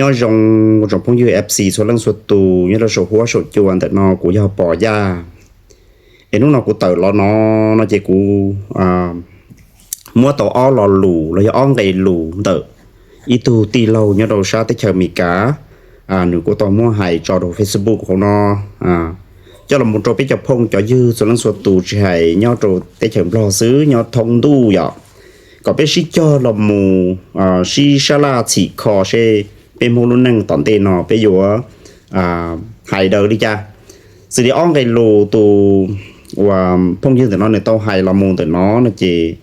Nyob zoo tsoom phooj ywg F C txhua leej txhua tus nyob rau saum huab saum cua ntawm no, kuv yog Pov Yaj. Es hnub no kuv tawm los no, no ces kuv muab tau ob lo lus los yog ob nqe lus ntawm ib tug tij laug nyob rau sab teb chaws Amelikas, nws kuj tau muab hais tso rau Facebook hauv no, coj los mus rau peb cov phooj cov ywg txhua leej txhua tus tsis hais nyob rau teb chaws Nplog xwb, nyob thoob ntuj yom, kom peb sib cog los mus sib sab laj txhim kho seb peb Hmoob lub neej tom ntej no peb yuav hais daws li cas. Xws li ob nqe lus tus uas phooj ywg ntawm no nws tau hais los mus ntawm no no ces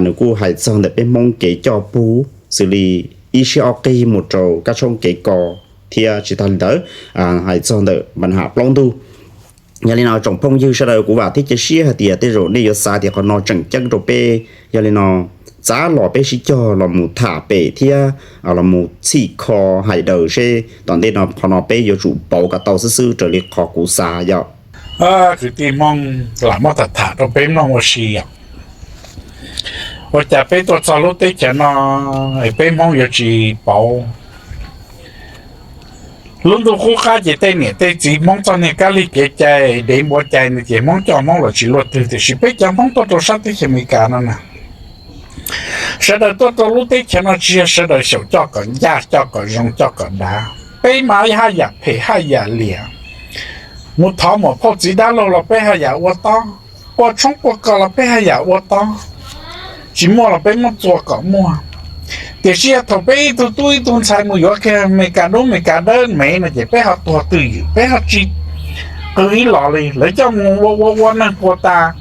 nws kuj hais txog ntawm peb Hmoob kev coj pug xws li ib siab ob qig mus rau kab tshoob kev kos thiab tsis tag li ntawd, hais txog ntawm npa ham plaub ntug. Yog li no tsoom phooj ywg sawv daws, kuv vam thiab cia siab hais tias tej zaum nej yuav xav tias qhov no tseem ceeb rau peb. Yog li no txav los peb sib cog los mus tham pem thiab los mus txhim kho hais daws seb tom ntej no qhov no peb yuav tsum pauv kom tau xwb xwb raws li qhov kuv xav yom. Kwv tij Hmoob, lam muab tham tham rau peb mloog ua si yom. Ua cas peb tuaj txog lub teb chaws no es peb Hmoob yuav tsis pauv? Lub ntuj qub qab ces tej niam tej txiv Hmoob txoj niag kab lig kev cai dev npua cai no ces Hmoob coj Hmoob los tsis luaj twg, tiam sis peb cov Hmoob tuaj rau sab teb chaws Amelikas no na, sawv daws tuaj rau lub teb chaws no tsis yog sawv daws xyaum coj kom ncaj, coj kom zoo, coj kom dav. Peb mas haj yam phem haj yam liam, mus thov muam phauj txiv dab laug los peb haj yam ua tob, ua tshoob ua kos los peb haj yam ua tob, tsis muaj los peb muab txua kom muaj. Tiam sis yog thaum peb ib tug tub ib tug ntxhais mus yuav kiag Amelikas dub Amelikas dawb mev no ces peb ho tuag twj ywm, peb ho tsis qw ib los li. Lawv coj mus ua ua ua neeg puas tas,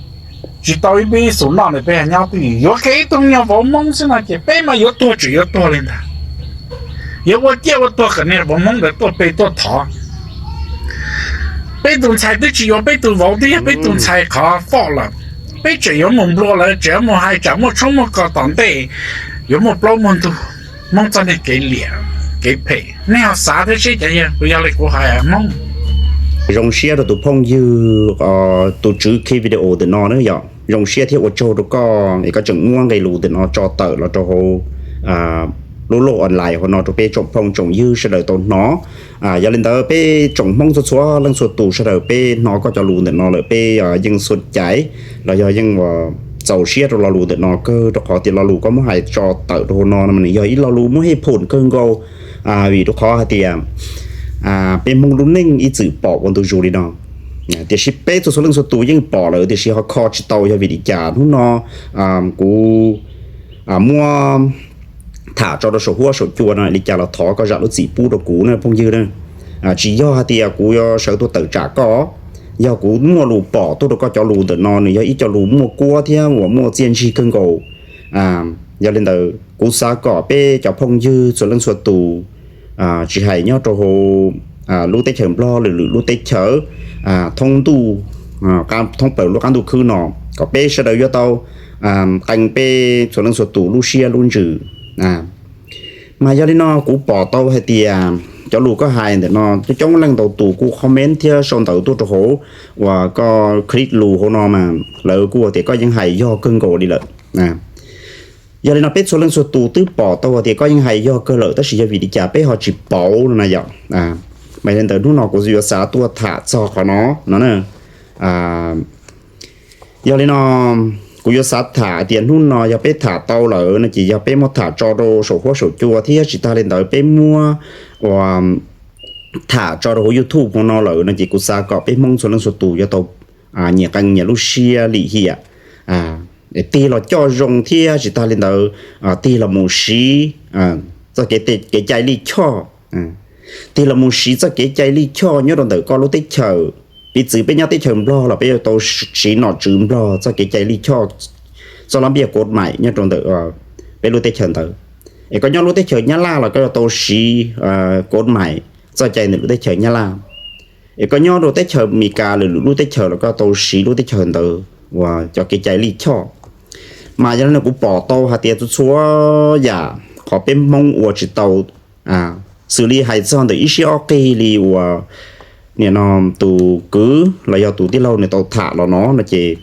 tsis tau ib pib xus noj li, peb ho nyob twj ywm. Yuav kiag ib tug me nyuag vauv Hmoob xwb no ces peb mas yuav tuag tseem yuav tuag li ntag. Yuav ua ciaj ua tuag kom niag vauv Hmoob ntawd tuaj pe tuaj thov. Peb tus ntxhais twb tsis yuav peb tus vauv, twb yog peb tus ntxhais qhov foj lawm, peb tseem yuav mus nplua lawv, tseem yuav mus hais tsam muaj tshoob muaj kos tom ntej, yuav muaj plaub muaj ntug. Hmoob txoj niag kev liam kev phem, nej ho xav thiab seb cov yog, yog li kuv hais Hmoob. Zoo siab rau tus phooj ywg, tus tswv clip video ntawm no na yom, zoo siab thiab ua tsaug rau koj es koj tseem muab nqe lus ntawm no tso tawm los rau hauv lub lauj online hauv no rau peb tsoom phooj tsoom ywg sawv daws tau hnov. Yog li ntawd peb tsoom Hmoob txhua txhua leej txhua tus sawv daws peb hnov koj cov lus ntawm no lawm peb yeej xua caiv los yog yeej txaus siab rau lo lus ntawm no kawg, rau qhov tias lo lus koj muab hais tso tawm rau hauv no no mas nws yog ib lo lus muaj hej phom kawg nkaus, vim rau qhov hais tias peb Hmoob lub neej ib txwm pom ua ntu zus li no. Tiam sis peb txhua txhua leej txhua tus yeej pom lawm tiam sis ho kho tsis tau yog vim li cas. Hnub no kuv muab tham tso rau saum huab saum cua no li cas los thov koj zam lub txim pub rau kuv na phooj ywg na. Tsis yog hais tias kuv yuav sawv tuaj tawm tsam koj, yog kuv muaj lus pom tuaj rau koj cov lus ntawm no nws yog ib co lus muaj kuab thiab uas muaj txiaj ntsig kawg nkaus. Yog li ntawd kuv xav kom peb cov phooj ywg txhua leej txhua tus, tsis hais nyob rau hauv lub teb chaws Nplog lwm lwm lub teb chaws, thoob ntuj, thoob plaws lub qab ntuj khwb no, kom peb sawv daws yuav tau qee peb txhua leej txhua tus lub siab lub ntsws. Mas yog li no kuv pom tau hais tias cov lus koj hais ntawm no coob coob leej ntau tus kuj comment thiab sau ntawv tuaj rau hauv uas koj click lus hauv no mas lawv kuj tias koj yeej hais yog kawg nkaus li lawm. Yog li no peb txhua leej txhua tus twb pom tau hais tias koj yeej hais yog kawg lawm tab sis yog vim li cas peb ho tsis pauv no na yom. Mas li ntawd hnub no kuv yuav xav tuaj tham txog qhov no no na. Yog li no kuv yuav xav tham tias hnub no yog peb tham tau lawm no ces yog peb muab tham tso rau saum huab saum cua thiab tsis tag li ntawd peb muab ua tham tso rau hauv YouTube hauv no lawm no ces kuv xav kom peb Hmoob txhua leej txhua tus yuav tau nyias qee nyias lub siab lim hiam, tig los coj zoo thiab tsis tag li ntawd tig los mus siv txoj kev cai lij choj, tig los mus siv txoj kev cai lij choj nyob rau ntawm koj lub teb chaws. Piv txwv peb nyob teb chaws Nplog los peb yuav tau siv nom tswv Nplog txoj kev cai lij choj, txoj lab npiaj kod mais nyob rau ntawm peb lub teb chaws ntawd. Es koj nyob lub teb chaws Nyab Laj los koj yuav tau siv kod mais txoj cai ntawm lub teb chaws Nyab Laj. Es koj nyob rau teb chaws Amelikas lwm lub teb chaws los koj tau siv lub teb chaws ntawd uas cov kev cai lij choj. Mas yog li no kuv pom tau hais tias txhua txhua yam qhov peb Hmoob ua tsis tau, xws li hais txog ntawm ib siab ob qig li uas nim no tus kwv los yog tus tij laug nws tau tham los no no ces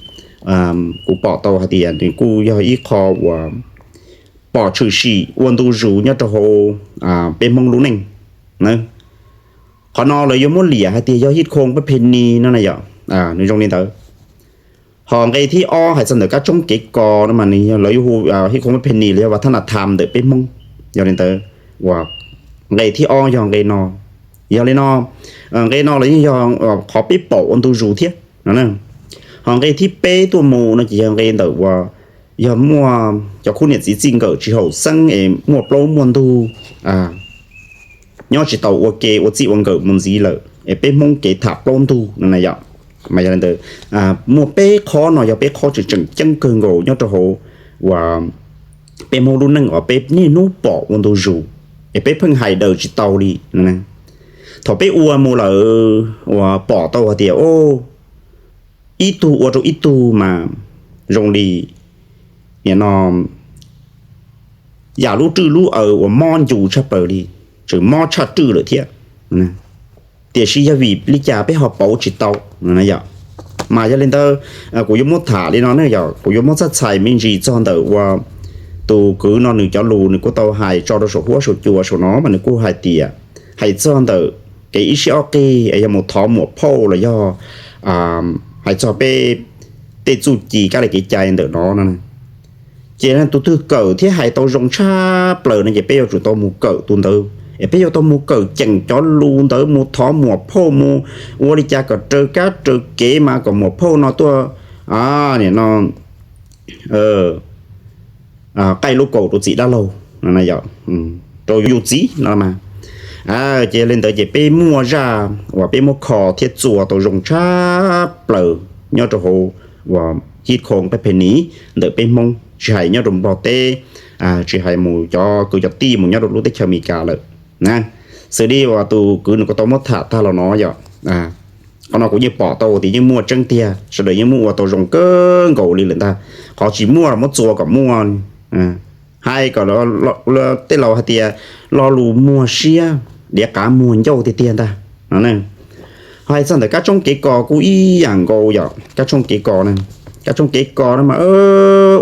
kuv pom tau hais tias nws kuj yog ib qho uas pom tshwm sim ua ntu zus nyob rau hauv peb Hmoob lub neej. Qhov no lawv yuav muab liam hais tias yog Hit Khoo Pab Phe Ni no na yom, nws zoo li ntawd. Ho nqe thib ob hais txog ntawm kab tshoob kev kos no mas nws lawv yuav hu Hit Khoo Pab Phe Ni los yog Vas Thab Nas Tham ntawm peb Hmoob. Yog li ntawd, uas nqe thib ob yog nqe no. Yog li no, nqe no los yeej yog qhov peb pom ua ntu zus thiab no. Ho nqe thib peb tuaj mus no ces yog nqe ntawm uas yog muaj cov khub niam txiv txij nkawm tsis haum xeeb es muaj plaub muaj ntug nyob tsis tau ua ke ua txij ua nkawm mus ntxiv lawm es peb Hmoob kev tham plaub ntug no na yom. Mas yog li ntawd, muaj peb qhov no yog peb qhov tseem tseem ceeb kawg nkaus nyob rau hauv uas peb Hmoob lub neej uas peb niaj hnub pom ua ntu zus es peb pheej hais daws tsis tau li. Thaum peb ua mus lawm uas pom tau hais tias ib tug ua rau ib tug mas zoo li nim no yam lub rwj lub aws uas mob ncu tshaj plaws li, tseem mob tshaj rwj lawm thiab. Tiam sis yog vim li cas peb ho pauv tsis tau no yom? Mas yog li ntawd, kuv yuav muab tham li no ne yom, kuv yuav muab txhaj txhais me ntsis txog ntawm uas tus kwv no nws cov lus nws kuj tau hais tso rau saum huab saum cua saum no mas nws kuj hais tias, hais txog ntawm kev ib siab ob qig es yog mus thov muam phauj los yog hais txog peb tej txuj ci kab li kev cai ntawm no no ces tus twg kawm thiab hais tau zoo tshaj plaws no ces peb yuav tsum tau mus kawm tus ntawd es peb yuav tau mus kawm ceem cov lus ntawd, mus thov muam phauj, mus ua li cas kom raws kab raws kev mas kom muam phauj no tuaj nim no qaij lub kaus rau txiv dab laug, rau yus txiv no mas. Ces li ntawd ces peb muaj zaj uas peb muab kho thiab txua tau zoo tshab plaws nyob rau hauv uas Hit Khoo Pab Phe Ni ntawm peb Hmoob, tsis hais nyob rau Nplog teb, tsis hais mus cov kwv cov tij mus nyob rau lub teb chaws Amelikas lawm na. Xws li uas tus kwv nws kuj tau muab tham tag los no yom, qhov no kuv yeej pom tau tias yeej muaj tseeb tiag, sawv daws yeej muab ua tau zoo kawg nkaus li lawm ntag. Qhov tsis muaj los muab txua kom muaj. Hais kom tej laus hais tias lo lus muag siab, diav qav muag ncauj tiag tiag ntag no. Hais txog ntawm kab tshoob kev kos kuj ib yam nkaus yom, kab tshoob kev kos, kab tshoob kev kos no mas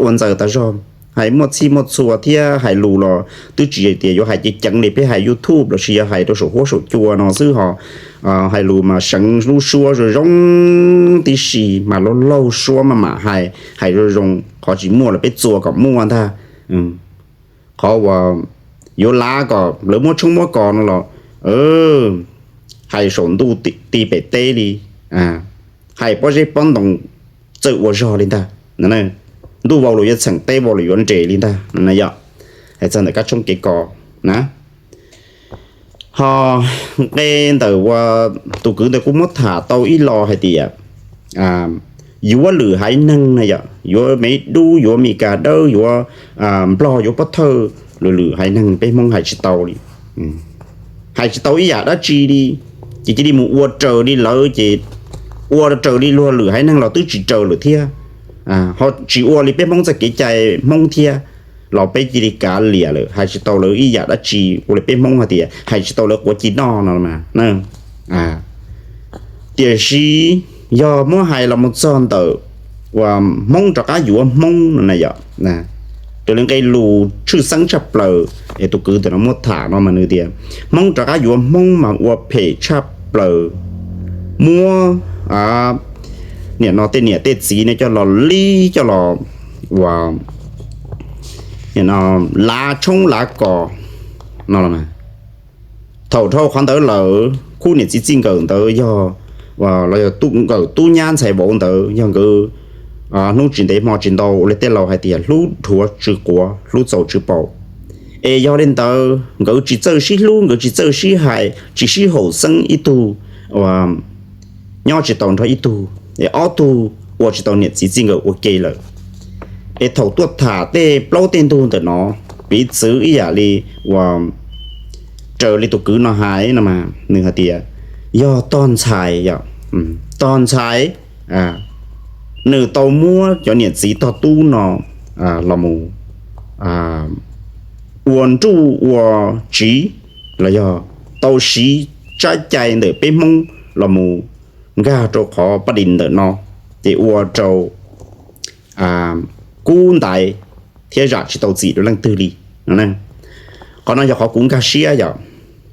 ua ntxaws tas zog, hais muaj txhij muaj txhua thiab hais lus los twb tsis tias yuav hais ceev ceev li peb hais YouTube lossis yog hais rau saum huab saum cua no xwb ho hais lus mas seev lub suab zoo zoo tib si mas laug laug suab maj mam hais, hais zoo zoo, qhov tsis muaj los peb txua kom muaj ntag. Qhov uas yuav lav kom lawv muab tshoob muab kos no los hais saum ntuj ti pem teb li, hais pob zeb pob ntoo txawj ua zog li ntag. Ntuj vau los yuav txheem, teb vau los yuav nres li ntag no yom. Hais txog ntawm kab tshoob kev kos na. Ho nqe ntawm uas tus kwv ntawd kuj muab tham tau ib lo hais tias yuav lwm haiv neeg na yom, yuav Mes Dub, yuav Mes Kas Dawb, yuav Nplog, yuav Pob Thawj, lwm lwm haiv neeg peb Hmoob hais tsis tau li, hais tsis tau ib yam dab tsi li, ces cia li mus ua raws li lawv ces ua raws li luag lwm haiv neeg los twb tsis raws lawm thiab. Ho tsis ua li peb Hmoob txoj kev cai Hmoob thiab los peb cia li kav liam lawm, hais tsis tau lawv ib yam dab tsi, ua li peb Hmoob hais tias hais tsis tau lawv quav ci noj no mas. Tiam sis yog muab hais los mus txog ntawm uas Hmoob rov qab yuav Hmoob no na yom, raws li nqe lus tshwj xeeb tshaj plaws es tus kwv ntawm no muab tham no mas nws tias Hmoob rov qab yuav Hmoob mas ua phem tshaj plaws, muab nim no tej niam tej txiv no coj los lib coj los ua lav tshoob lav kos no. Thaum dhau qhov ntawd lawm khub niam txiv txij nkawm ntawd yog los yog nkawm tub nyab ntxhais vauv ntawd yog nkawd hnub tsis ntev hmo tsis ntau ua li tej laus hais tias hlub dhuav tsw quav hlub txaus tsw paum. Es yog li ntawd nkawd tsis txawj sib hlub, nkawd tsis txawj sib hais, tsis sib haum xeeb ib tug uas nyob tsis tau nrog ib tug, es ob tug ua tsis tau niam txiv txij nkawm ua ke lawm. Es thaum tuaj tham tej plaub tej ntug ntawm no, piv txwv ib yam li uas raws li tus kwv no hais no mas nws hais tias yog tog ntxhais, tog ntxhais nws tau muab cov niam txiv tog tub no los mus ua nruj ua tsiv los yog tau siv tsab cai ntawm peb Hmoob los mus nkag rau qhov paj dis ntawm no, ces ua rau kub ntaiv thiab zam tsis tau txim rau leej twg li. Qhov no yog qhov kuv nkag siab yom.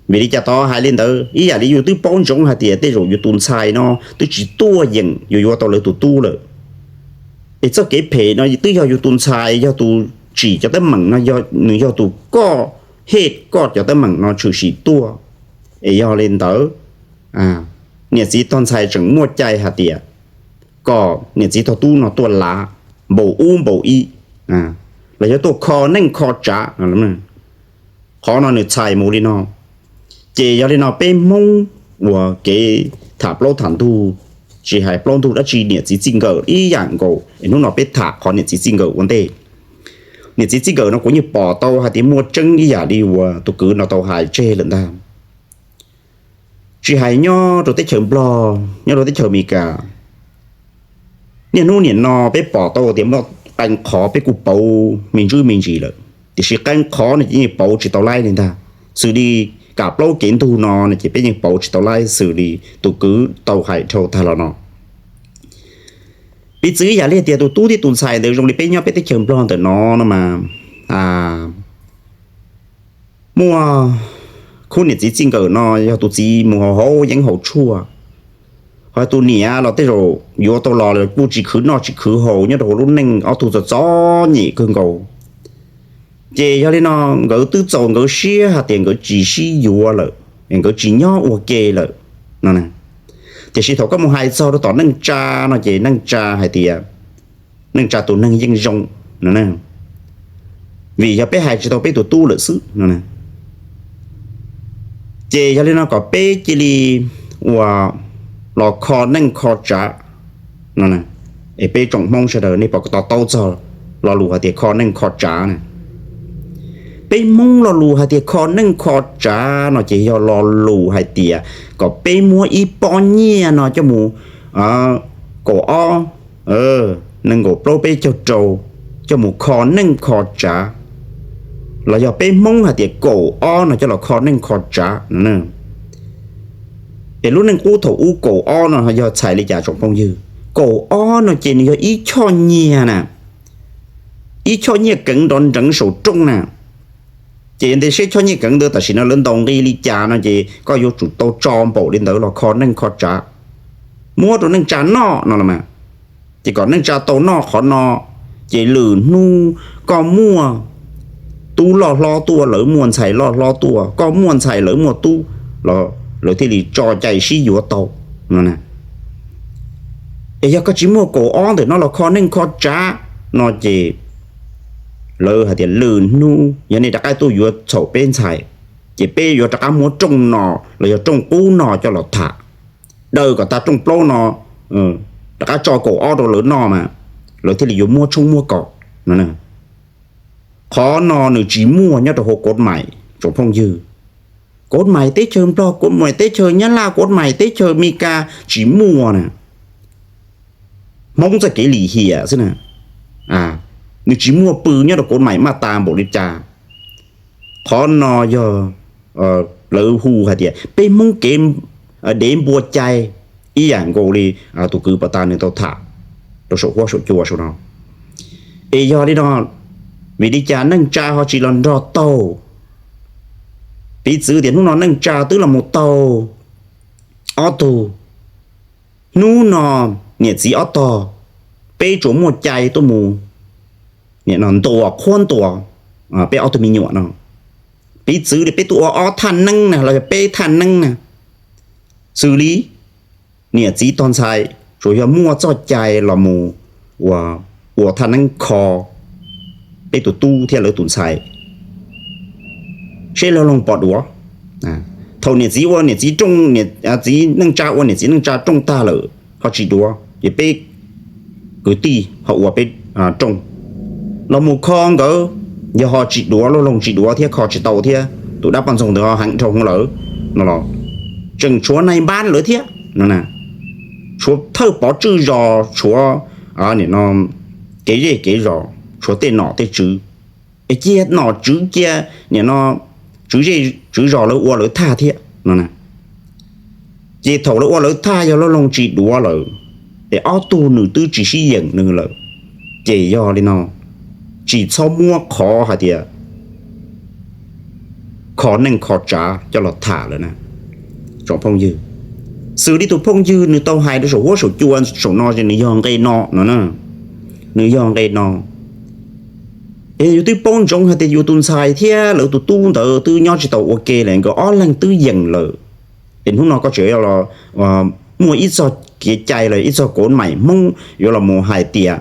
Vim li cas tau hais li ntawd? Ib yam li yus twb paub ntsoov hais tias tej zaum yus tus ntxhais no twb tsis tuaj yeem yus yuav tau lawv tus tub lawm. Es txoj kev phem no twb yog yus tus ntxhais, yog tus tsim cov teeb meem no, nws yog tus koj, hej, koj cov teeb meem no tshwm sim tuaj. Es yog li ntawd, niam txiv tog ntxhais tseem muaj cai hais tias kom niam txiv tog tub no tuaj lav npaum ub npaum ib, los yog tuaj kho neej kho tsav. Qhov no nws txhais mus li no. Ces yog li no peb Hmoob uas kev tham plaub tham ntug, tsis hais plaub ntug dab tsi, niam txiv txij nkawm ib yam nkaus. Hnub no peb tham qhov niam txiv txij nkawm ua ntej. Niam txiv txij nkawm no kuv yeej pom tau hais tias muaj tseeb ib yam li uas tus kwv no tau hais tseg lawm ntag. Tsis hais nyob rau teb chaws Nplog, nyob rau teb chaws Amelikas, niaj hnub nim no peb pom tau tias muaj qee qhov peb kuj pauv me ntsis me ntsis lawm, tiam sis qee qhov no ces yeej pauv tsis tau laib li ntag. Xws li kam plaub kev ntug no no ces peb yeej pauv tsis tau laib xws li tus kwv tau hais dhau tag los no. Piv txwv ib yam li tias tus tub thiab tus ntxhais ntawd zoo li peb nyob peb teb chaws Nplog ntawm no no mas, muaj khub niam txiv txij nkawm no yog tus txiv mus haus haus yeeb haus tshuaj, ho tus niam los tej zaum yuav tau los los kuj tsis khwv noj tsis khwv haus nyob rau hauv lub neej ob tug txom txom nyem kawg nkaus. Ces yog li no nkawd twb txaus nkawd siab hais tias nkawd tsis sib yuav lawm, nkawd tsis nyob ua ke lawm no. Tiam sis thaum koj mus hais txog rau tom neej tsa no ces neej tsa hais tias neej tsa tus neeg yeej zoo no, vim yog peb hais tsis tau peb tus tub lawm xwb no. Ces yog li no kom peb cia li uas los kho neej kho tsav no. Es peb tsoom Hmoob sawv daws nej puas to taub txog lo lus hais tias kho neej kho tsav na? Peb Hmoob lo lus hais tias kho neej kho tsav no ces yog lo lus hais tias kom peb muab ib pob nyiaj no coj mus kaum ob, nees nkaum plaub peb caug rau, coj mus kho neej kho tsav, los yog peb Hmoob hais tias kaum ob no coj los kho neej kho tsav no. Es lub neej qub thaum ub kaum ob no yog txhais li cas tsoom phooj ywg? Kaum ob no ces nws yog ib choj nyiaj na, ib choj nyiaj keev nrov nreev saum rooj na. Ces ntes seb choj nyiaj keev ntawd tam sim no lawv ntaus nqi li cas no ces koj yuav tsum tau tso npaum li ntawd los kho neej kho tsav, muab rau neej tsa noj no los mas. Ces kom neej tsa tau noj qhov no, ces lwm hnub koj muaj tub loj hlob tuaj, lawv muaj ntxhais loj hlob tuaj, koj muaj ntxhais lawv muaj tub, lawv thiaj li tso cai sib yuav tau no. Es yog koj tsis muaj kaum ob ntawm no los kho neej kho tsav no ces lawv hais tias lwm hnub yog nej rov qab tuaj yuav txhaum peb ntxhais, ces peb yuav rov qab muab rooj no los yog rooj qub no coj los tham, daws kom tag rooj plaub no, rov qab tso kaum ob rau lawv noj mas lawv thiaj li yuav muab tshoob muab kos no. Qhov no nws tsis muaj nyob rau hauv kov mais tsoom phooj ywg. Kov mais teb chaws Nplog, kov mais teb chaws Nyab Laj, kov mais teb chaws Amelikas tsis muaj na. Hmoob txoj kev lim hiam xwb na, nws tsis muaj pw nyob rau kov mais maj tas npaum li cas. Qhov no yog lawv hu hais tias peb Hmoob kev dev npua cai, ib yam nkaus li tus kwv pas tas nws tau tham rau saum huab saum cua saum no. Es yog li no, vim li cas neej tsa ho tsis los nrog taug? Piv txwv tias hnub no neej tsa twb los mus taug ob tug. Hnub no niam txiv ob tog, peb tsuas muaj cai tuaj mus ntuas qhuab ntuas peb ob tug me nyuam no. Piv txwv li peb tuaj ua ob thaj neeb na los yog peb thaj neeb na, xws li niam txiv tog ntxhais tsuas yog muaj txoj cai los mus ua thaj neeb kho peb tus tub thiab lawv tus ntxhais, seb lawv loog pom duav. Thaum niam txiv ua niam txiv rooj, txiv neej tsa ua niam txiv neej tsa rooj tag lawm ho tsis duav, ces peb kwv tij ho ua peb rooj los mus kho nkawd, yog ho tsis duav, lub loog tsis duav thiab kho tsis tau thiab tus dab poj ntxoog ntawd ho heev dhau hwv lawm no los tseem tshuav nais npab lawv thiab no, tshuav thawj pov tswj zos, tshuav kev zej kev zos, tshuav tej nom tej tswv, es cia nom tswv cia nim no tswv zej tswv zos lawv ua lawv thaj thiab no. Ces thaum lawv ua lawv thaj yog lub loog tsis duav lawm, es ob tug nws twb tsis sib yeem nws lawm, ces yog li no tsis txhob muab qhov hais tias kho neej kho tsav coj los tham lawm na. Tsoom phooj ywg, xws li tus phooj ywg nws tau hais rau saum huab saum cua saum no es nws yog nqe no no na, nws yog nqe no. Es yus twb paub ntsoov hais tias yus tus ntxhais thiab lawv tus tub ntawd twb nyob tsis tau ua ke lawm, nkawd ob leeg twb yeem lawm. Es hnub no koj tseem los muaj ib txog kev cai los ib txog kov maim Hmoob yuav los mus hais tias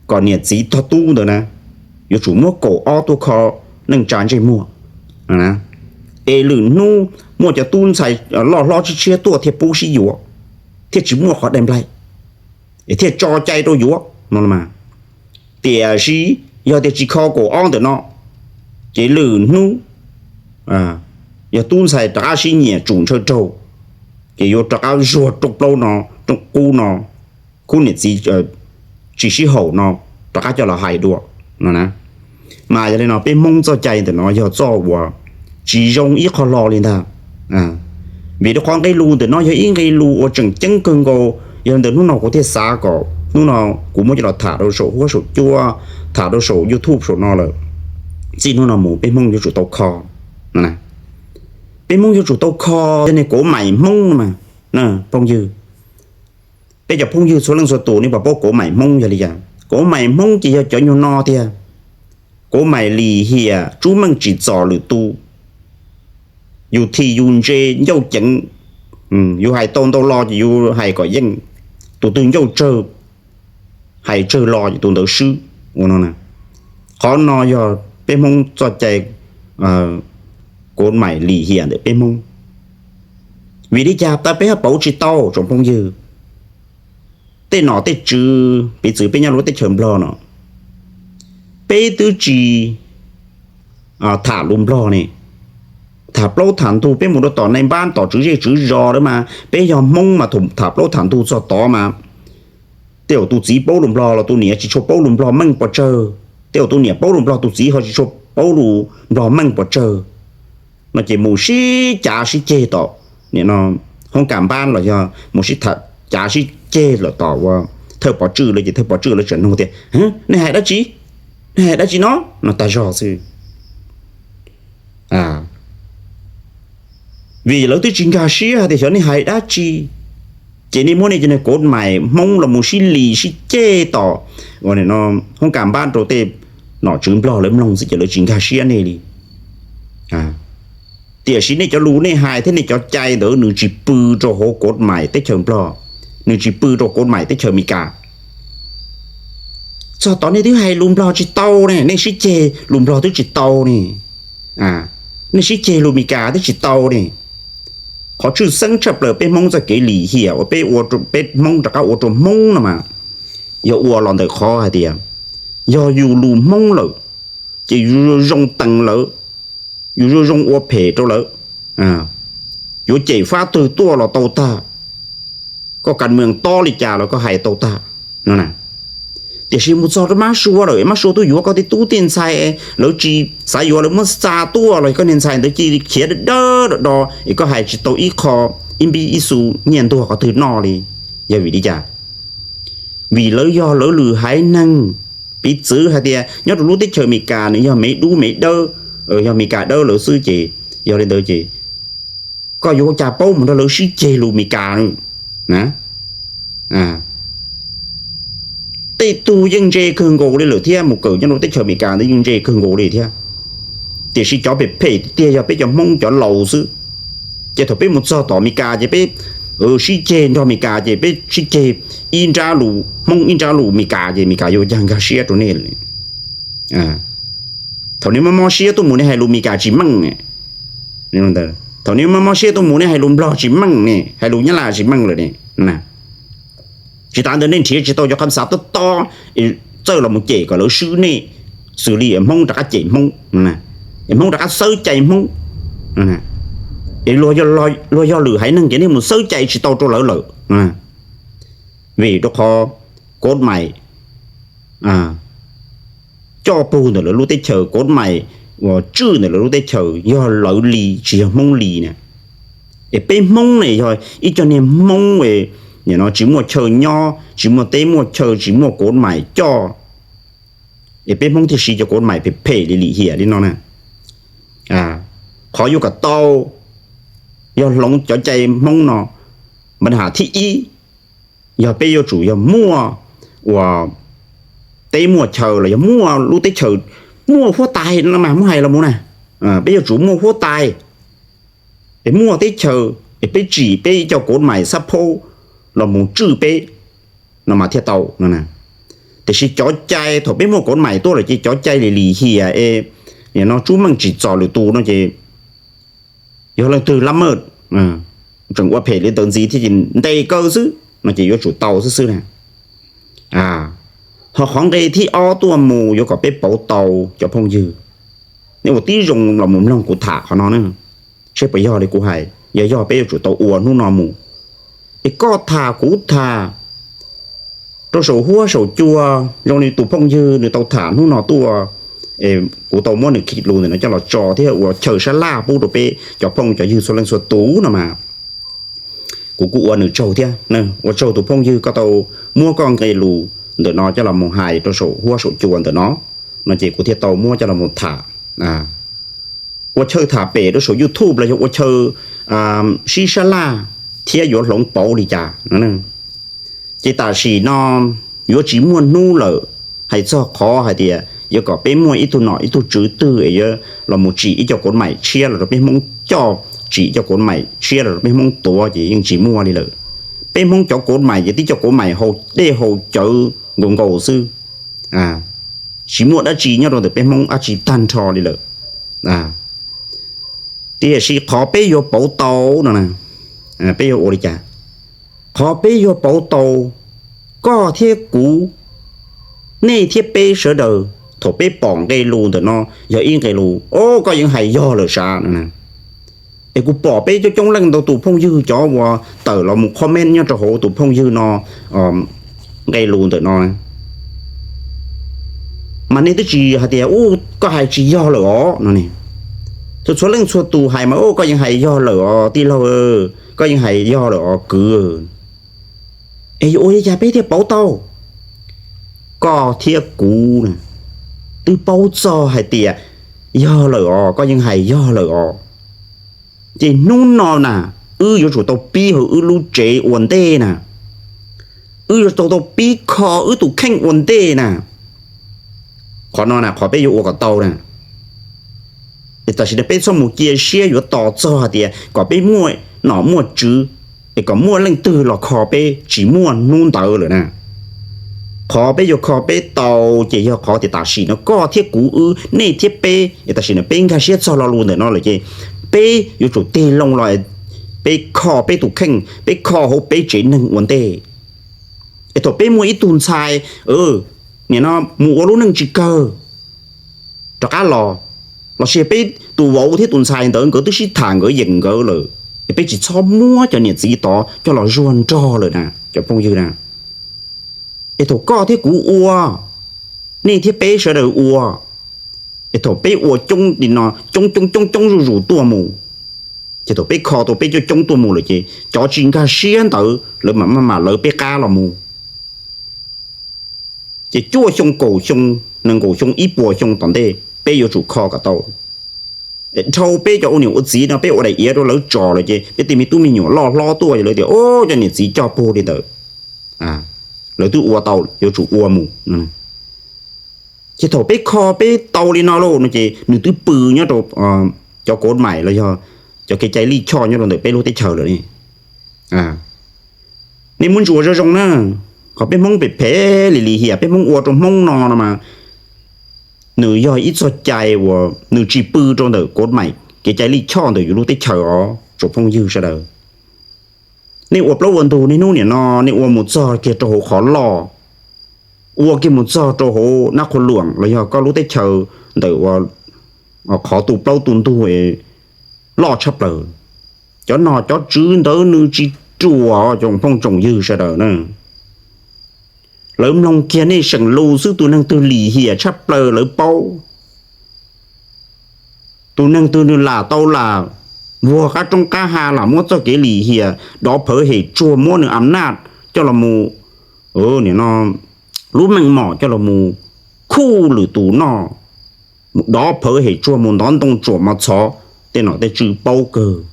kom niam txiv tog tub ntawd na yuav tsum muab kaum ob tuaj kho neej tsa ntsej muag. Es lwm hnub muaj cov tub ntxhais loj hlob tshiab tshiab tuaj thiaj pub sib yuav, thiaj tsis muaj qhov dai nplaig, es thiaj tso cai rau yuav no. Tiam sis yog tias tsis kho kaum ob ntawm no, ces lwm hnub yog tub ntxhais rov qab sib nyiam tsum ntshaw raug, ces yuav rov qab zuag rooj plaub no, rooj qub no, khub niam txiv tsis sib haum no rov qab coj los hais dua no. Mas yog li no peb Hmoob txoj cai ntawm no yog txoj uas tsis zoo ib qho hlo li ntag. Vim rau qhov nqe lus ntawm no yog ib nqe lus uas tseem ceeb kawg nkaus, yog li ntawd hnub no kuv thiaj xav kom hnub no kuv muab coj los tham rau saum huab saum cua, tham rau saum YouTube saum no lawm. Txij hnub no mus peb Hmoob yuav tsum tau kho, peb Hmoob yuav tsum tau kho cov niag kov maim Hmoob no mas, phooj ywg. Peb cov phooj ywg txhua leej txhua tus nej puas paub kov maim Hmoob yog li cas? Kov maim Hmoob ces yog cov nyuag no tiag: kov maim lim hiam, tsub meej tsim txom lwm tus, yus thim yus ntse ncauj ceev, yus hais tau ntau lo ces yus hais kom yeej, tus twg ncauj tsawg, hais tsawg lo ces tus ntawd swb. Ua no, qhov no yog peb Hmoob txoj cai kov maim lim hiam ntawm peb Hmoob. Vim li cas tas peb ho pauv tsis tau tsoom phooj ywg? Tej nom tej tswv, piv txwv peb nyob lub teb chaws Nplog no, peb twb tsis tham lus Nplog ne, tham plaub tham ntug, peb mus rau tom nais npab tom tswv zej tswv zos lawm mas peb yog Hmoob mas tham plaub tham ntug txog tod mas tej zaum tus txiv paub lus Nplog los tus niam tsis tshua paub lus Nplog meej pes tsawg, tej zaum tus niam paub lus Nplog tus txiv ho tsis tshua paub lus Nplog meej pes tsawg. No ces mus sib cav sib ceg tom hoob kas npab los yog mus sib cav sib ceg lawm tom ua thawj pov tswj lawm ces thawj pov tswj lawv tseem nug tias, nej hais dab tsi? Nej hais dab tsi no? No tag zog xwb. Vim lawv twb tsis nkag siab hais tias xyov nej hais dab tsi, ces nej muab nej cov niag kov maim Hmoob los mus sib lim sib ceg tom hoob kas npab rau tej nom tswv Nplog lawv mloog xwb ces lawv tsis nkag siab nej li. Tiam sis nej cov lus nej hais thiab nej cov cai ntawd nws tsis pw rau hauv kov maim teb chaws Nplog, nws tsis pw rau kov maim teb chaws Amelikas. Txog tod nej twb hais lus Nplog tsis tau ne, nej sib ceg lus Nplog twb tsis tau ne, nej sib ceg lus Amelikas twb tsis tau ne. Qhov tshwj xeeb tshaj plaws peb Hmoob txoj kev lim hiam uas peb Hmoob rov qab ua rau Hmoob no mas yog ua los ntawm qhov hais tias yog yus lus Hmoob lawm ces yus zoo tees lawv, yus zoo ua phem rau lawv, yuav cem fab twg tuaj los tau tag, koj kas mees tob li cas los koj hais tau tag no. Tiam sis mus txog rau mab sua lawm, mab sua tuaj yuav koj tej tub tej ntxhais, lawv tsis xav yuav lawv muab xa tuaj los koj niag ntxhais ntawd cia li khiav dawb dawb do do es koj hais tsis tau ib qho, ib npib ib xu nyiaj ntuag qhov twg noj li. Yog vim li cas? Vim lawv yog lawv lwm haiv neeg. Piv txwv hais tias nyob rau lub teb chaws Amelikas nws yog Mev dub Mev dawb, yog Amelikas dawb lawv xwb ces yog li ntawd ces koj yuav ua cas paub mus nrog lawv sib ceg lus Amelikas na? Tej tug yeej ntse kawg nkaus li lawm thiab, mus kawm nyob rau teb chaws Amelikas ntawd yeej ntse kawg nkaus li thiab. Tiam sis cov phem phem tiag tiag yog peb cov Hmoob cov laus xwb. Ces thaum peb mus txog tom Amelikas ces peb sib ceg nrog Amelikas ces peb sib ceg ib nrab lus Hmoob ib nrab lus Amelikas ces Amelikas yuav ua cas nkag siab rau nej. Thaum nej mob mob siab tuaj mus nej hais lus Amelikas tsis meej. Thaum nej mob mob siab tuaj mus nej hais lus Nplog tsis meej ne, hais lus Nyab Laj tsis meej lawm ne. Tsis tas ntawd nej nrhiav tsis tau cov qhab xav tob tob txawj los mus cem kom lawv swb nej, xws li Hmoob rov qab cem Hmoob, Hmoob rov qab xawb cai Hmoob. Es luag yog lwm haiv neeg ces nej mus xawb cai tsis tau rau lawv lawm. Vim rau qhov kov maim coj pug ntawm lawv lub teb chaws, kov maim uas tswj ntawm lawv lub teb chaws yog lawv li tsis yog Hmoob li na. Es peb Hmoob ne yog ib co niag Hmoob no tsis muaj chaw nyob, tsis muaj teb muaj chaw, tsis muaj kov maim coj, es peb Hmoob thiaj siv cov kov maim phem phem li lim hiam li no na. Qhov yuav kom tau yog hloov cov cai Hmoob no, npa ham thib ib, yog peb yuav tsum yog muaj uas teb muaj chaw los yog muaj lub teb chaws, muaj huab tais no mas muab hais los mus na, peb yuav tsum muaj huab tais, es muaj teb chaws, es peb tsim peb ib co kov mais xab phaub los mus tswj peb no mas thiaj tau no. Tiam sis cov cai thaum peb muaj kov mais tuaj lawm ces cov cai li lim hiam es no tsub meej tsim txom lwm tus no ces yog leej twg lab maj tseem ua phem li ntawd ntxiv thiab ces ntes kaw xwb no ces yuav tsum tau xwb xwb na. Ho qhov nqe thib ob tuaj mus yuav kom peb pauv tau cov phooj ywg, nej ua tib zoo los mus mloog kuv tham qhov no na, seb puas yog li kuv hais. Yog yog peb yuav tsum tau ua hnub no mus, es koj tham kuv tham rau saum huab saum cua zoo li tus phooj ywg nws tau tham hnub no tuaj, kuv tau muab nws khi lus ntawm no coj los tso thiab ua chaw sab laj pub rau peb cov phooj cov ywg txhua leej txhua tus no mas kuv kuj ua nws tsaug thiab. Ua tsaug tus phooj ywg koj tau muab koj nqe lus ntawm no coj los mus hais rau saum huab saum cua ntawm no, no ces kuv thiaj tau muab coj los mus tham, ua chaw tham pem rau saum YouTube los yog ua chaw sib sab laj thiab yuav hloov pauv li cas no. Ces tam sim no yuav tsis muaj hnub lawm hais txog qhov hais tias yuav kom peb muaj ib tug nom ib tug tswv twg es yuav los mus tsim ib co kov mais tshiab los rau peb Hmoob coj, tsim ib co kov mais tshiab los rau peb Hmoob tuav ces yeej tsis muaj li lawm. Peb Hmoob cov kov mais ces tib co kov mais haus dej haus cawv nkaus nkaus xwb, tsis muaj dab tsi nyob rau ntawm peb Hmoob dab tsi tag nrho li lawm. Tiam sis qhov peb yuav pauv tau no, peb yuav ua li cas? Qhov peb yuav pauv tau, koj thiab kuv, nej thiab peb sawv daws, thaum peb pom nqe lus ntawm no yog ib nqe lus, o, koj yeej hais yog lawm sav no, es kuv pom peb coob coob leej ntau tus phooj ywg cov uas tawm los mus comment nyob rau hauv tus phooj ywg no nqe lus ntawm no, mas nej twb tsis hais tias, u, koj hais tsis yog lawm os no ne. Txhua txhua leej txhua tus hais mas, u, koj yeej hais yog lawm os tij laug, koj yeej hais yog lawm os kwv. Es yuav ua li cas peb thiaj pauv tau? Koj thiab kuv twb paub txog hais tias yog lawm os, koj yeej hais yog lawm os. Ces hnub no na, wb yuav tsum tau pib hauv wb lub tsev ua ntej na, wb yuav tsum tau pib kho wb tus kheej ua ntej na. Qhov no na qhov peb yuav ua kom tau na. Es tam sim no peb txhob mus cia siab yuav tos txog hais tias kom peb muaj nom muaj tswv, es kom muaj leej twg los kho peb, tsis muaj hnub ntawd lawm na. Qhov peb yuav kho peb tau ces yog qhov tias tam sim no koj thiab kuv wb, nej thiab peb, es tam sim no peb nkag siab txog lo lus ntawm no lawm ces peb yuav tsum tig loo los peb kho peb tus kheej, peb kho hauv peb tsev neeg ua ntej. Es thaum peb muaj ib tug ntxhais, nim no mus ua lub neej tsis kawg rov qab los, los sis peb tus vauv thiab tus ntxhais ntawd nkawd twb sib tham nkawd yeem nkawd lawm, es peb tsis txhob muab cov niam txiv tod coj los zuag nrog lawm na cov phooj ywg na. Es thaum koj thiab kuv ua, nej thiab peb sawv daws ua, es thaum peb ua coob li no, coob coob coob coob zuj zus tuaj mus, ces thaum peb kho tau peb coob coob tuaj mus lawm ces cov tsis nkag siab ntawd lawv mam maj mam lawv peb qab los mus. Ces cuaj xyoo, kaum xyoo, nees nkaum xyoo, ib puas xyoo tom ntej peb yuav tsum kho kom tau. Dhau peb cov ua niam ua txiv no peb ua daim iav rau lawv tso lawm ces peb tej me tub me nyuam loj hlob tuaj lawv tias, o, cov niam txiv coj puag li ntawd, lawv twb ua tau, yuav tsum ua mus. Ces thaum peb kho peb tau li no lauj no ces nws twb pw nyob rau cov kov mais los yog cov kev cai lij choj nyob rau ntawm peb lub teb chaws lawm ne. Nej muab ntsuas zoo zoo na, qhov peb Hmoob phem phem li lim hiam peb Hmoob ua rau Hmoob no no mas nws yog ib txoj cai uas nws tsis pw rau ntawm kov mais kev cai lij choj ntawm yus lub teb chaws os tsoom phooj ywg sawv daws. Nej ua plaub ua ntug niaj hnub nim no nej ua mus txog kiag rau hauv qhov loj, ua kiag mus txog rau hauv Nab Qhua Luam los yog koj lub teb chaws ntawm qhov tu plaub tu ntug loj tshaj plaws. Cov nom cov tswv ntawd nws tsis ruam, tsoom phooj tsoom ywg sawv daws na. Lawv mloog kiag nej seem lus xwb, tus neeg twg lim hiam tshaj plaws lawv paub. Tus neeg twg nws lam tau lam vuag qab roob qab ha, lam muab txoj kev lim hiam dov phawv hem tsuag, muab nws am naj coj los mus, nim no lub meej mom coj los mus khuj lwm tus noj, mus dov phawv hem tsuag, mus ntov ntoo tsuam mos txhov, tej nom tej tswv paub kawg.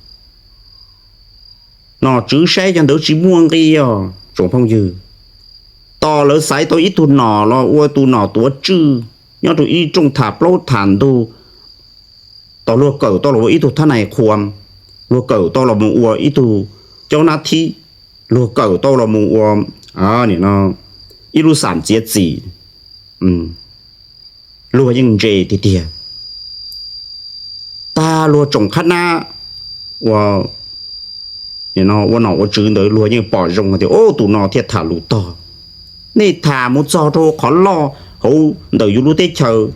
Nom tswv saib cov ntawd tsis muaj nqi os tsoom phooj ywg. Tos lawv xaiv tau ib tug nom los ua tus nom tuav tswj nyob rau ib rooj tham plaub tham ntug, tos luag kawm tau los ua ib tug thab nais qhua, luag kawm tau los mus ua ib tug cov nab thib, luag kawm tau los mus ua ib lub xam txiav txim, luag yeej ntse tiag tiag. Tag luag tsoom qhab nab ua nom ua tswv ntawd luag yeej pom zoo tias, o, tus no thiaj tham lus tog. Nej tham mus txog rau qhov loj hauv ntawm yus lub teb chaws,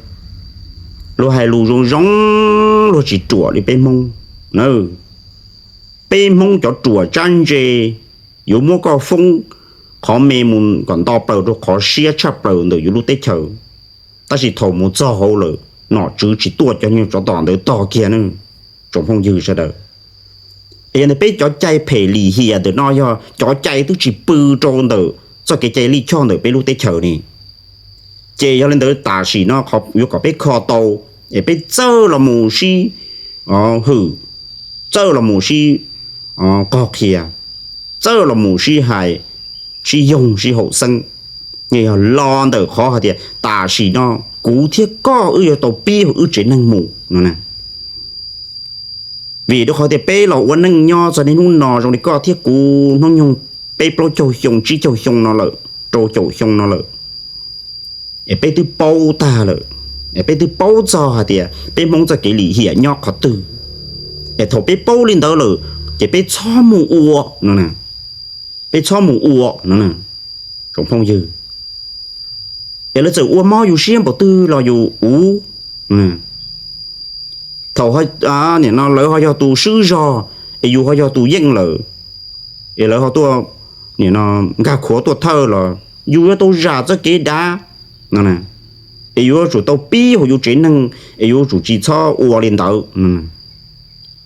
luag hais lus zoo zoo, luag tsis ruam li peb Hmoob. Peb Hmoob cov ruam tsab ntse, yuav muab koj foob qhov me mus kom nto plaws rau qhov siab tshaj plaws ntawm yus lub teb chaws. Tab sis thaum mus txog hauv lawm, nom tswv tsis tuaj cov nyuag tsov tom ntawd tog kiag ne, tsoom phooj ywg sawv daws. Es yog ntawm peb cov cai phem lim hiam ntawm no yog cov cai twb tsis pw rau ntawm txoj kev cai lij choj ntawm peb lub teb chaws ne. Ces yog li ntawd tam sim no yuav kom peb kho tau, es peb txawj los mus sib hwm, txawj los mus sib qog qhia, txawj los mus sib hais, sib yoog sib haum xeeb. Yog lo ntawm qhov hais tias tam sim no kuv thiab koj wb yuav tau pib hauv wb tsev neeg mus no. Vim rau qhov tias peb los ua neej nyob txog niaj hnub no zoo li koj thiab kuv hnub nyoog peb plaub caug xyoo tsib caug xyoo no lawm, rau caum xyoo no lawm, es peb twb paub tag lawm, es peb twb paub txog hais tias peb Hmoob txoj kev lim hiam nyob qhov twg. Es thaum peb paub li ntawd lawm, ces peb txhob mus ua no, peb txhob mus ua no, tsoom phooj ywg. Es lawv txawm ua mob yus siab npaum twg los yus ua. Thaum nim no lawv ho yog tus swb zog, es yus ho yog tus yeej lawm, es lawv ho tuaj, nim no nkag khuav tuaj thawj los yus yuav tau zam txoj kev dav no, es yuav tsum tau pib hauv yus tsev neeg, es yuav tsum tsis txhob ua li ntawd.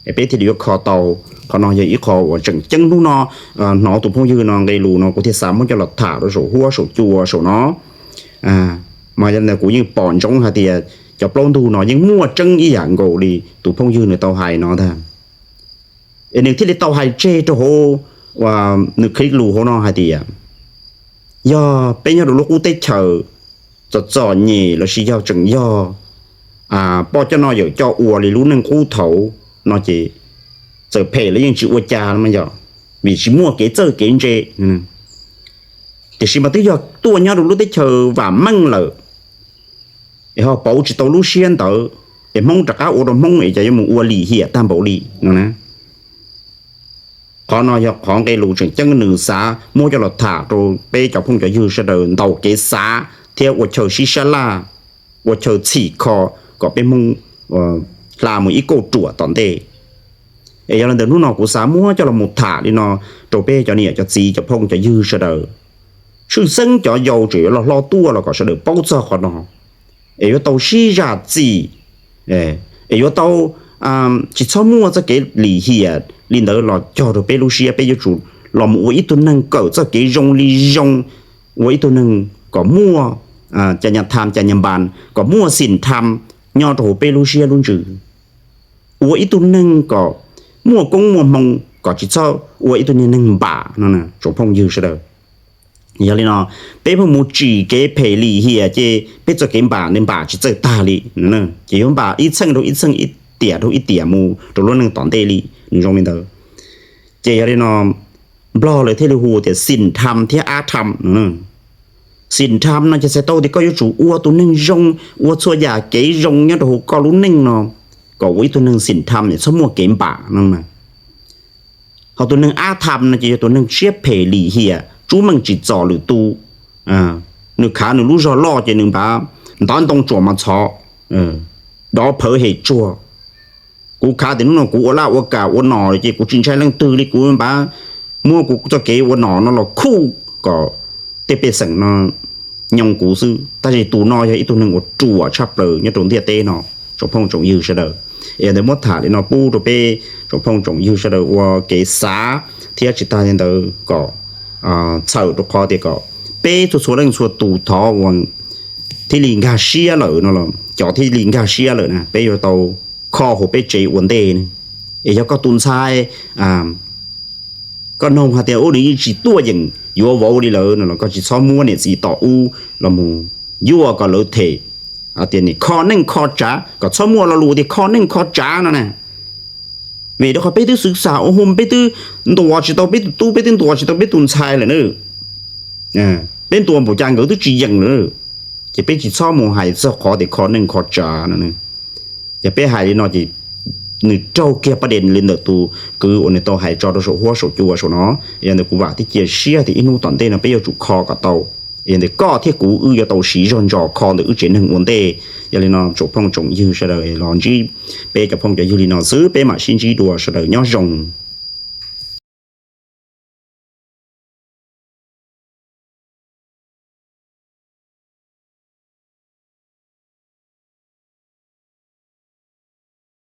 Peb thiaj li yuav kho tau. Qhov no yog ib qho uas tseem ceeb hnub no hnov tus phooj ywg no nqe lus no kuv thiaj xav muab coj los tham rau saum huab saum cua saum no. Mas yog li ntawd kuv yeej pom ntsoov hais tias cov plaub ntug no yeej muaj tseeb ib yam nkaus li tus phooj ywg nws tau hais no ntag. Es nws thiaj li tau hais tseg rau hauv nws clip lus hauv no hais tias, yog peb nyob rau lub qub teb chaws txom txom nyem lossis yog tseem yog poj coj noj yawm coj ua li lub neej qub thaud no ces txawm phem los yeej tsis ua cas, yog vim tsis muaj kev txawj kev ntse. Tiam sis mas twb yog tuaj nyob rau lub teb chaws vam meej lawm, es ho pauv tsis tau lub siab ntawd, es Hmoob rov qab ua rau Hmoob es cas yuav mus ua lim hiam tag npaum li no na. Qhov no yog qhov nqe lus tseem ceeb nws xav muab coj los tham rau peb cov phooj cov ywg sawv daws ntaus kev xav thiab ua chaw sib sab laj, ua chaw txhim kho kom peb Hmoob hla mus ib kauj ruam tom ntej. Es yog li ntawd hnub no kuv xav muab coj los mus tham li no rau peb cov niam cov txiv cov phooj cov ywg sawv daws. Tshwj xeeb cov yau tseem yuav los hlob tuaj los kom sawv daws paub txog qhov no, es yuav tau sib zam txim, es yuav tau tsis txhob muaj txoj kev lim hiam li ntawd los cog rau peb lub siab. Peb yuav tsum los mus ua ib tug neeg kawm txoj kev zoo li zoo, ua ib tug neeg kom muaj cas nyas tham cas nyas npas, kom muaj xim tham nyob rau hauv peb lub siab lub ntsws, ua ib tug neeg kom muaj koob muaj hmoo, kom tsis txhob ua ib tug niag neeg npam no tsoom phooj ywg sawv daws. Yog li no, peb pheej mus tsim kev phem lim hiam ces peb txoj kev npam nws npam tsis txawj tag li, ces yuav npam ib txheej rau ib txheej, ib tiam rau ib tiam mus rau lub neej tom ntej li. Nws zoo li ntawd. Ces yog li no, Nplog lawv thiaj li hu tias xim tham thiab ab tham. Xim tham no ces txhais tau tias koj yuav tsum ua tus neeg zoo, ua txhua yam kev zoo nyob rau hauv koj lub neej no, kom ua ib tug neeg xim tham es txhob muaj kev npam no. Ho tus neeg ab tham no ces yog tus neeg siab phem lim hiam, tsub meej tsim txom lwm tus. Nws khav nws lub zog loj ces nws npam ntav ntoo tsuam mas txhov, dov phawv hem tsuag. Kuv khav tias hnub no kuv ua laj ua kam ua nom ces kuv tsis ntshai leej twg li, kuv npam muab kuv txoj kev ua nom no los khuj kom tej pej xeem no nyob kuv xwb. Tab sis tus no yog ib tug neeg uas ruam tshaj plaws nyob rau ntiaj teb no, tsoom phooj tsoom ywg sawv daws. Es yog ntawd muab tham li no pub rau peb tsoom phooj tsoom ywg sawv daws ua kev xav thiab tsis tag li ntawd kom txhawm rau qhov tias kom peb txhua txhua leej txhua tus thov uas thiaj li nkag siab lawm no los cov thiaj li nkag siab lawm na, peb yuav tau kho hauv peb tsev ua ntej ne. Es yog koj tus ntxhais koj noog hais tias ub nws yeej tsis tuaj yeem yuav vauv li lawm no los koj tsis txhob muab niam txiv tom ub los mus yuaj kom lawv them tias nim kho neej kho tsav, kom txhob muaj lo lus tias kho neej kho tsav no na. Vim rau qhov peb twb xwv xam ua hu, peb twb ntuas tsis tau peb tus tub, peb twb ntuas tsis tau peb tus ntxhais lawm na. Peb ntuas npaum cas nkawd twb tsis yeem lawm. Ces peb tsis txhob mus hais txog qhov tias kho neej kho tsav no. Ces peb hais li no ces nws raug kiag paj des li ntawm tus kwv uas nws tau hais tso rau saum huab saum cua saum no. Yog ntawd kuv vam thiab cia siab tias ib hnub tom ntej no peb yuav tsum kho kom tau. Yog ntawd koj thiab kuv wb yuav tau siv zog ntso kho ntawm wb tsev neeg ua ntej. Yog li no tsoom phooj tsoom ywg sawv daws los ntsib peb cov phooj cov ywg li no xwb, peb mam sib ntsib dua, sawv daws nyob zoo.